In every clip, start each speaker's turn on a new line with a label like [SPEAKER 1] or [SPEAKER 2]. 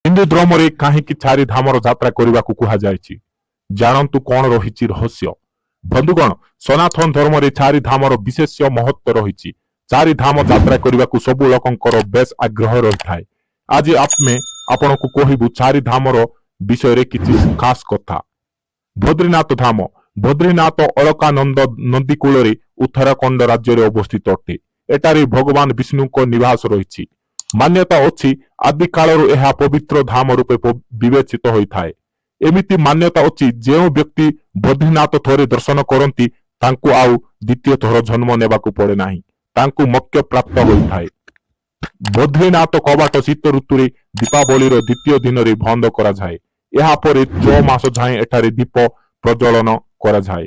[SPEAKER 1] ହିନ୍ଦୁ ଧର୍ମରେ କାହିଁକି ଚାରି ଧାମର ଯାତ୍ରା କରିବାକୁ କୁହାଯାଇଛି, ଜାଣନ୍ତୁ କଣ ରହିଛି ରହସ୍ୟ। ବନ୍ଧୁଗଣ, ସନାତନ ଧର୍ମରେ ଚାରି ଧାମର ବିଶେଷ ମହତ୍ଵ ରହିଛି। ଚାରି ଧାମ ଯାତ୍ରା କରିବାକୁ ସବୁ ଲୋକଙ୍କର ବେଶ ଆଗ୍ରହ ରହିଥାଏ। ଆଜି ଆମେ ଆପଣଙ୍କୁ କହିବୁ ଚାରି ଧାମର ବିଷୟରେ କିଛି ଖାସ କଥା। ବଦ୍ରିନାଥ ଧାମ। ବଦ୍ରିନାଥ ଅଳକାନନ୍ଦ ନଦୀ କୂଳରେ ଉତ୍ତରାଖଣ୍ଡ ରାଜ୍ୟରେ ଅବସ୍ଥିତ ଅଟେ। ଏଠାରେ ଭଗବାନ ବିଷ୍ଣୁଙ୍କ ନିବାସ ରହିଛି। ମାନ୍ୟତା ଅଛି, ଆଦି କାଳରୁ ଏହା ପବିତ୍ର ଧାମ ରୂପେ ବିବେଚିତ ହୋଇଥାଏ। ଏମିତି ମାନ୍ୟତା ଅଛି, ଯେଉଁ ବ୍ୟକ୍ତି ବଦ୍ରିନାଥ ଥରେ ଦର୍ଶନ କରନ୍ତି, ତାଙ୍କୁ ଆଉ ଦ୍ୱିତୀୟ ଥର ଜନ୍ମ ନେବାକୁ ପଡେ ନାହିଁ, ତାଙ୍କୁ ମୋକ୍ଷ ପ୍ରାପ୍ତ ହୋଇଥାଏ। ବଦ୍ରିନାଥ କବାଟ ଶୀତ ଋତୁରେ ଦୀପାବଳିର ଦ୍ୱିତୀୟ ଦିନରେ ବନ୍ଦ କରାଯାଏ। ଏହାପରେ 6 ମାସ ଯାଏଁ ଏଠାରେ ଦୀପ ପ୍ରଜ୍ୱଳନ କରାଯାଏ।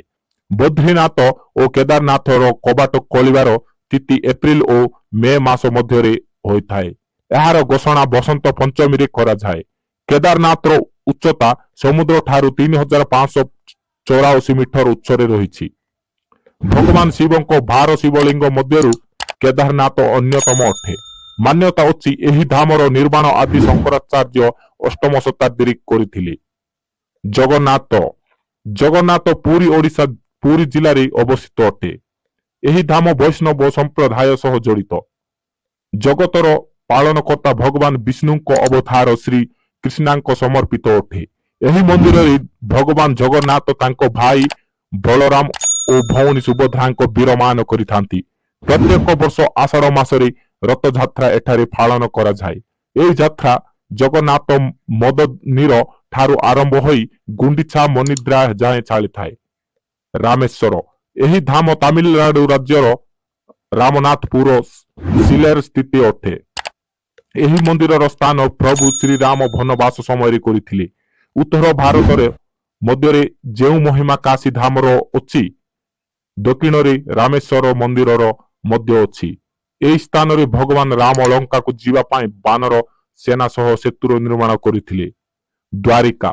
[SPEAKER 1] ବଦ୍ରିନାଥ ଓ କେଦାରନାଥର କବାଟ ଖୋଲିବାର ତିଥି ଏପ୍ରିଲ ଓ ମେ ମାସ ମଧ୍ୟରେ ହୋଇଥାଏ। ଏହାର ଘୋଷଣା ବସନ୍ତ ପଞ୍ଚମୀରେ କରାଯାଏ। କେଦାରନାଥର ଉଚ୍ଚତା ସମୁଦ୍ର ଠାରୁ 3584 ମିଟର ଉଚ୍ଚରେ ରହିଛି। ଭଗବାନ ଶିବଙ୍କ 12 ଶିବଲିଙ୍ଗ ମଧ୍ୟରୁ କେଦାରନାଥ ଅନ୍ୟତମ ଅଟେ। ମାନ୍ୟତା ଅଛି, ଏହି ଧାମର ନିର୍ମାଣ ଆଦି ଶଙ୍କରାଚାର୍ଯ୍ୟ ଅଷ୍ଟମ ଶତାବ୍ଦୀରେ କରିଥିଲେ। ଜଗନ୍ନାଥ। ଜଗନ୍ନାଥ ପୁରୀ ଓଡ଼ିଶା ପୁରୀ ଜିଲ୍ଲାରେ ଅବସ୍ଥିତ ଅଟେ। ଏହି ଧାମ ବୈଷ୍ଣବ ସମ୍ପ୍ରଦାୟ ସହ ଜଡ଼ିତ। ଜଗତର ପାଳନକର୍ତ୍ତା ଭଗବାନ ବିଷ୍ଣୁଙ୍କ ଅବତାର ଶ୍ରୀ କୃଷ୍ଣଙ୍କ ସମର୍ପିତ ଅଟେ। ଏହି ମନ୍ଦିରରେ ଭଗବାନ ଜଗନ୍ନାଥ ତାଙ୍କ ଭାଇ ବଳରାମ ଓ ଭଉଣୀ ସୁଭଦ୍ରାଙ୍କ ବିରାଜମାନ କରିଥାନ୍ତି। ପ୍ରତ୍ୟେକ ବର୍ଷ ଆଷାଢ଼ ମାସରେ ରଥଯାତ୍ରା ଏଠାରେ ପାଳନ କରାଯାଏ। ଏହି ଯାତ୍ରା ଜଗନ୍ନାଥ ମନ୍ଦିର ଠାରୁ ଆରମ୍ଭ ହୋଇ ଗୁଣ୍ଡିଚା ମନ୍ଦିର ଯାଏଁ ଚାଲିଥାଏ। ରାମେଶ୍ୱର। ଏହି ଧାମ ତାମିଲନାଡୁ ରାଜ୍ୟର ରାମନାଥପୁର ଜିଲ୍ଲାରେ ସ୍ଥିତି ଅଟେ। ଏହି ମନ୍ଦିରର ସ୍ଥାନ ପ୍ରଭୁ ଶ୍ରୀରାମ ବନବାସ ସମୟରେ କରିଥିଲେ। ଉତ୍ତର ଭାରତରେ ମଧ୍ୟରେ ଯେଉଁ ମହିମା କାଶୀ ଧାମର ଅଛି, ଦକ୍ଷିଣରେ ରାମେଶ୍ୱର ମନ୍ଦିରର ମଧ୍ୟ ଅଛି। ଏହି ସ୍ଥାନରେ ଭଗବାନ ରାମ ଲଙ୍କାକୁ ଯିବା ପାଇଁ ବାନର ସେନା ସହ ସେତୁର ନିର୍ମାଣ କରିଥିଲେ। ଦ୍ୱାରିକା।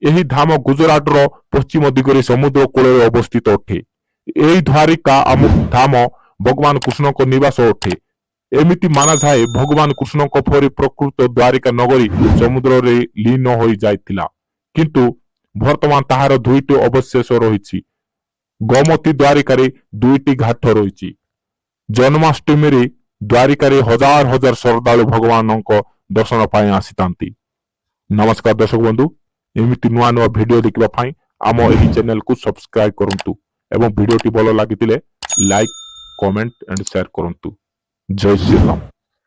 [SPEAKER 1] ଏହି ଧାମ ଗୁଜରାଟର ପଶ୍ଚିମ ଦିଗରେ ସମୁଦ୍ର କୂଳରେ ଅବସ୍ଥିତ ଅଟେ। ଏହି ଦ୍ୱାରିକା ଆମ ଧାମ ଭଗବାନ କୃଷ୍ଣଙ୍କ ନିବାସ ଅଟେ। ଏମିତି ମାନାଯାଏ, ଭଗବାନ କୃଷ୍ଣଙ୍କ ପରେ ପ୍ରକୃତ ଦ୍ୱାରିକା ନଗରୀ ସମୁଦ୍ରରେ ଲୀନ ହୋଇ ଯାଇଥିଲା, କିନ୍ତୁ ବର୍ତ୍ତମାନ ତାହାର ଦୁଇଟି ଅବଶେଷ ରହିଛି। ଗୋମତୀ ଦ୍ୱାରିକାରେ ଦୁଇଟି ଘାଟ ରହିଛି। ଜନ୍ମାଷ୍ଟମୀରେ ଦ୍ୱାରିକାରେ ହଜାର ହଜାର ଶ୍ରଦ୍ଧାଳୁ ଭଗବାନଙ୍କ ଦର୍ଶନ ପାଇଁ ଆସିଥାନ୍ତି। ନମସ୍କାର ଦର୍ଶକ ବନ୍ଧୁ, ଏମିତି ନୂଆ ନୂଆ ଭିଡିଓ ଦେଖିବା ପାଇଁ ଆମ ଏହି ଚ୍ୟାନେଲକୁ ସବସ୍କ୍ରାଇବ କରନ୍ତୁ ଏବଂ ଭିଡିଓଟି ଭଲ ଲାଗିଥିଲେ ଲାଇକ୍, କମେଣ୍ଟ ଆଣ୍ଡ ସେୟାର କରନ୍ତୁ। ଜୟ ଶ୍ରୀରାମ।